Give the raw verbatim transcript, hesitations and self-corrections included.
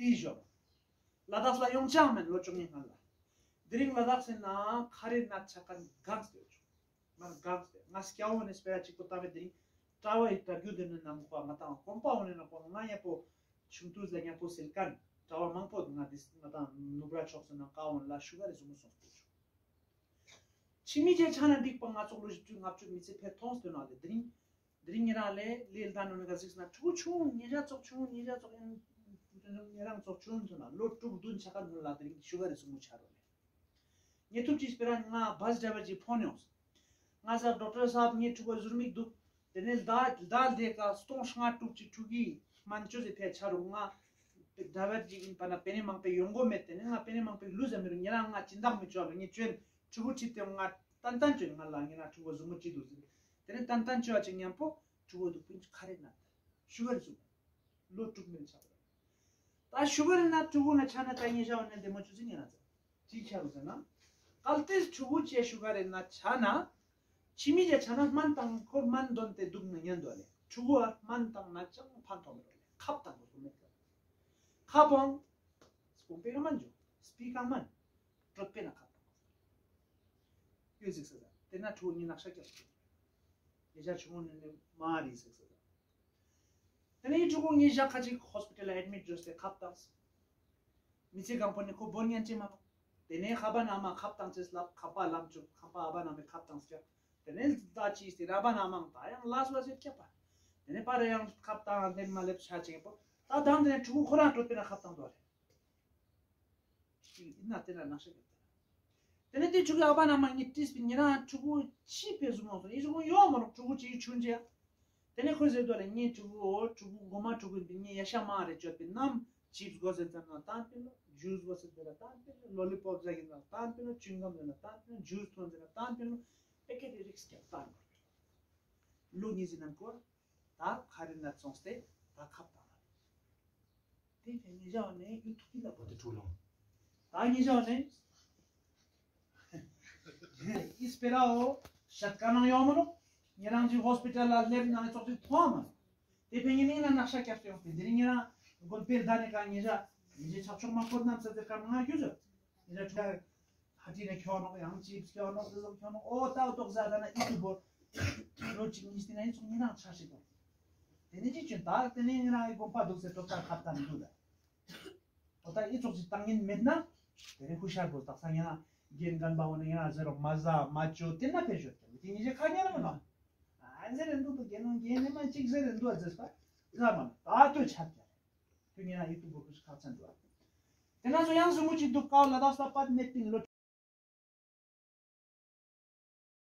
དེའི་ཞོར། ལ་དྭགས་ལ་ཡོང་ཆ་མེད་ལོ་བཅོ་ལྔའི་སྔ་ལ། དེ་རིང་ལ་དྭགས་སི་ནང་ཁ་རས་ནད་ཆགས་མཁན་གང་སྟེ་ཡོད་ཆོག་མར་གང་སྟེ་ང་སྐྱ་བོ་ནས་སྤེ་ར་གཅིག་པོ་བཏང་བས་དེ་རིང་གྲྭ་བ་ཡི་གྲྭ་རྒྱུན་དེ་ནི་ནང་གོ་བ་མ་བཏང་གོམ་པ་འོ་ནས་ན་གོ་ང་ཡག་པོ་ཆུང་དུས་ལ་ཡག་པོ་སེལ་མཁན་གྲྭ་བ་མང་པོ་ང་དེ་ང་དང་ནུབ་ར་ཕྱོགས་སུ་ནང་ཀ་འོན་ལ་ཤུ་ག་རེ་ཟུག་མོ་སོང་སྟེ་ཆོག་ཕྱི་མི་ཅན་ཆ་ན་འགྲིག་པ་ང་ཚོ་ལོ་བཞི་བཅུ་ལྔ་བཅུ་མི་ཚེ་ཕེབས་ཐོངས་དོན་ན་ལས་དེ་རིང་དེ་རིང་ཉེ་རང་ལས་ལས་ལྡན་ནོ་ནི་ག་ཟིག་ན་ཕྲུ་གུ་ཆུང་ཉེ་རང་ཚོགས་ཆུང་ཉེ་རང་ཚོགས་ཡིན་ཉེ་རང་ཚོགས་ཆུང་དོན་ན་ལོ་དྲུག་བདུན་ཆ་ག་ནོ་ལ་དེ་རིང་ཤུ་ག་རེ་ཟུག་མོ་ཆ་རོ་ལས། ཉེ་ཐུབ་ཅིག་སྤེ་ར་ང་བཱས་ཌ་རའི་ཝར་ཅིག་ཕོན་ཡོངས། ང་ཟ་ཌོག་ཊར་སཱབ་ངའི་ཕྲུ་གུ་ཟུར་མིག་འདུག་དེ་ནས་ཟླ་ཟླ་འདི་ཀ་སྟོང་ལྔ་དྲུག་ཅིག་ཕྲུ་གུའི་སྨན་བཅོས་སི་ཕེ་ཆ་རུ་ང་ཌ་རའི་ཝར་ཅིག་ཡིན་པ་ན་པེ་ནེ་མང་པོ་ཡོང་གོ་མེད། དེ་ནས་ང་པེ་ནེ་མང་པོ་ལུས་ཟ་མི་རུ་ཉེ་རང་ང་སྦྱིན་བདག་མི་བཅོ་ལ་ངས་བཅོན་ཕྲུ་གུ་ཁྲིད་དེ་ང་ཏན་ཏན་བཅོན་ང་ལ་ངེ་ན་ཕྲུ་གུ་ཟུར་མོ་ཅིག་འདུག་ཟེར། དེ་ནས་ཏན་ཏན་བཅོ་བ་ཅིག་མཉམ་པོ་ཕྲུ་གུ་འདུག་པིན་ཁ་རེ་ན་ཤུ་ག་རེ་ཟུག་ལོ་དྲུག་མིན་ཆགས་པ། ད་ཤུ་ག་རེ་ན་ཕྲུ་གུ་ན་ཆ་ན་ད་ངེ་ཞའོ་ནས་བདེ་མོ་ཆུ་ཚིག་ངེ་ན་ཚ། ཅི་ཆ་རུ་ཟེར་ན། གལ་ཏེ་ཕྲུ་གུ་ཆེ་ཤུ་ག་རེ་ན་ཆ་ན། ཕྱི་མི་ཆ་ཆ་ན་སྨན་དང་ཁོ་སྨན་འདོན་ཏེ་འདུག་ན་ཉན་དོ་ལེ། ཕྲུ་གུ་ཨ་སྨན་དང་ན་ཅང་ཕན་ཐོགས་མི་རོ་ལེ། ཁབ་དང་གོ་སོ་མེད་ཀ། ཁབ་བང་། སྤུང་པའི་ཀ་སྨན་འཇུ། སྤི་ཀ་སྨན། གྲོད་པའི་ན་ཁབ་དང་གོ་སོ། ཡོད་ཟིག་ཟེར་ད། དེ་ན་ཕྲུ་གུ་ཉིན་ནག་ཤ་རྒྱབ་སོ། ཡེ་ཆ་ཆུང་ངུ་ནི་མ་རེད་ཟིག་ཟེར་ད། དེ་ནས་ཕྲུ་གུ་ཉིན་ཞག་ཁ་ཅིག་ཧོ་སི་པི་ཊལ་ལ་ཨེ་ཌི་མིཊ་བྱས་ཏེ་ཁབ་བཏང་། མི་ཚེ་གང་པོ་ནས་ཁོ་བོར་ཉན་ཅེས་མ་གཏོགས། དེ་ནས་ཁ་པ་ན་མ་ཁབ་བཏང་ཅེས་ལབ་ཁ་པ་ལམ་བཅུག་ཁ་པ་ཨ་བ་ན་མའི་ཁབ་བཏང་ཟེར། དེ་ནས་ད་ཅིས་ཏེ་ར་བ་ན་མང་ད་ཡང་ལས་བ་ཟེར་སྐྱབས་པ། དེ་ནས་པ་ར་ཡང་ཁབ་བཏང་སླེབས་མ་སླེབས་ཆ་ཅིག་པོ་ད་དང་དེ་ནས་ཕྲུ་གུ་ཁོ་རང་གྲོད་པའི་ན་ཁབ་བཏང་འདུག་རེད། ཅིག་ཡིན་ན་དེ་ལ་ནག་ཤ་གི་དེ་ནས་དེ་ཕྲུ་གུ་ཨ་བ་ན་མ་ངས་བྲིས་པའི་ཉེ་རང་ཕྲུ་གུ་ཕྱི་ཕེ་ཟུ་མོ་སོང་ཡིན་ཟུ་གུ་ཡོང་མ་རུང་ཕྲུ་གུ་ཅིག་ཆུང་ཆེ། དེ་ནས་ཁོས་ཟེར་དོ་ལ་ངའི་ཕྲུ་གུ་འོ་ཕྲུ་གུ་མགོ་མ་ཕྲུ་གུ་འདི་ངའི་ཡ་ཤ་མ་རེ་བཅོས་པའི་ནམ་ཅིབས་གོ་ཟེར་ཙམ་ན་བཏང་པིན་ལོ། ཇུས་གོ་ཟེར་ཙམ་ན་བཏང་པིན་ལོ། ལོ་ལི་པོབ་ཟ་གི་ན་བཏང་པིན་ལོ། ཅུང་གམ་ཟེར་ན་བཏང་པིན་ལོ། ཇུས་ཐོན་ཟེར་ན་བཏང་པིན་ལོ། པེ་ཀེ་ཊི་རིགས་ཀྱང་བཏང་དགོས། ལོ་གཉིས་ཟིན་ན་འགོར། ད་ཁ་རི་ན་བཙོངས་ཏེ་ད་ཁབ་བཏང་ལ། དེ་དེ་ཉེ་ཞའོ་ནས་ཡུ་ཐུག་གི་ལ་པོ་དེ་ཕྲུག་ལོང་། ད་ཉེ་ཞའོ་ནས་ཨིས་པེ་ར་འོ་ཤད་ཀ་ནང་ཡོང་མ་ནོ། ཉེ་རང་ཅིག་ཧོ་སི་པི་ཊལ་ལ་སླེབས་ན་ཙོག་ཅིག་མཐོང་མ་ནོ། དེ་ཕན་ཡིན་ན་ནག་ཤ་སྐྱབས་སུ་ཡོང་སྟེ་དེ་རིང་ཉེ་རང་དགོན་པའི་ཟླ་ནས་ཀ་ཉེ་ཞ་ཉེ་ཞའི་ཆབ་ཆོག་མ་ཁོ་རྣམས་ས་ཚེ་ཀ་ང་རྒྱུ་ཟེར། ཉེ་ཞ་ཕྲུ་གུ་ཧ་ཏི་ནས་ཁྱོ་ནོག་ཡང་ཅིབས་ཁྱོ་ནོག་དེ་ཚོ་ཁྱོ་ནོག་ཨོ་ཏའོ་ཏོག་ཟ་ད་ན་ཨི་ཏུ་བོ། ལོ་གཅིག་གཉིས་སྟེང་ན་ཡིན་ཚོགས་ཉེ་རང་ཆ་ཞིག་དང་། དེ་ནས་ཅི་བྱུང་ད་དེ་ནས་ཉེ་རང་ཨི་དགོན་པ་འདུག་ཟེར་ཏོག་ཏ་ཁབ་ཏང་འདུག་ད། ཨོ་ད་ཨི་ཚོགས་ཅིག་བཏང་ཉིན་མེད་ན། དེ་ནས་ཧུ་ཤར་དགོས་དག་ས་ཉེ་རང་རྒན་རྒན་པ་འོ་ནས་ཉེ་རང་ཟེར་རོགས་མ་ཟ་མ་ཅོ་དེ་ན་ཕེ་ཤོད་ཀྱང་དེ་ཉེ་ཞའི་ཁ་ཉེ་རང་མ་ནོ། ཨ་ཟེར་རེ་འདུག་ཏུ་རྒན་ནོ་རྒན་ནས་མ་གཅིག་ཟེར་རེ་འདུག་ཨ་ཟེར་པ། ཟ་མ་ནོ་ད་ལྟོས་ཆ་རྒྱ་རེ། དུ་ཉེ་རང་ཨི་ཏུ་བོ་ཁུ་ཤི་ཁག་ཚན་འདུག་ཨ། དེ་ན་ཚོ་ཡང་ཟུ་མུ་ཅིག་འདུག་ཀའོ་ལ་དྭགས་ས་པད་ནེ་པིན་ལོ།